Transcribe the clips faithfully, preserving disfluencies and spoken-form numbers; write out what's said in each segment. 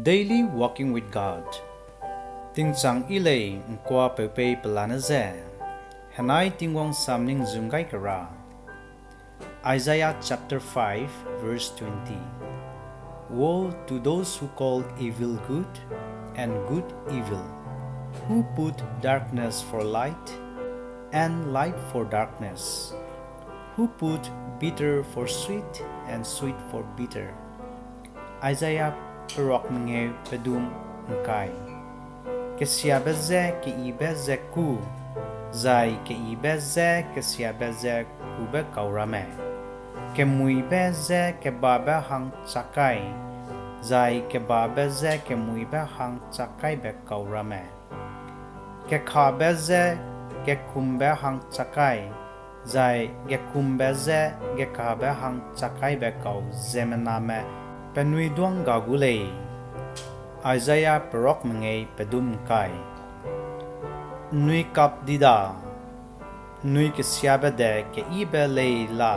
Daily Walking with God. Tingchang yi lei ’ngkuapeu pei pelane ze, henai Tingwang sam ning zun gai kera. Isaiah chapter five, verse twenty. Woe to those who call evil good and good evil, who put darkness for light and light for darkness, who put bitter for sweet and sweet for bitter. Isaiah perok mengeu pedum ’ngkai. Kesiabe je keyibe ze kû, zai keyibe je kesiabe ze kûbe kau ramme. Kemuîbe je kebabe hang chak kai, zai kebabe je kemuîbe hang chak kaibe kau ramme. Kekabe je kekumbe hang chak kai, zai gekumbe je kekabe hang chak kaibe kau ziemmename penui duângga gu lei. Isaiah perok mengeu pedum ’ngkai. ’Nnui kap di da, ’nnui kesiabe de keyibe lei la,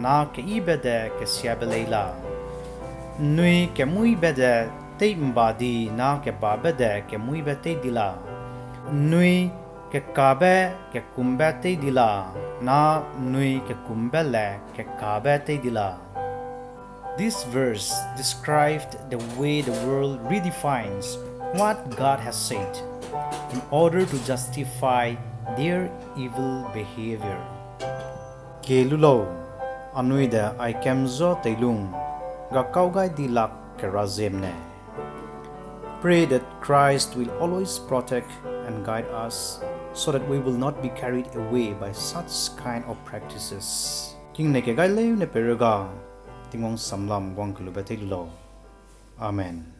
na keyibe de kesiabe lei la. ’Nnui kemuîbe de tei ’mba di na kebabe de kemuîbe tei di la. ’Nnui kekabe kekumbe tei di la, na ’nnui kekumbe le kekabe tei di la. This verse described the way the world redefines what God has said in order to justify their evil behavior. Kie lu lau, anui de aikem zua teilung, gakau gai di lak kera ziemne. Pray that Christ will always protect and guide us so that we will not be carried away by such kind of practices. Kingnei kegai leune peirei ga, Tingwang samlam guang kelube tei lu lau. Amen.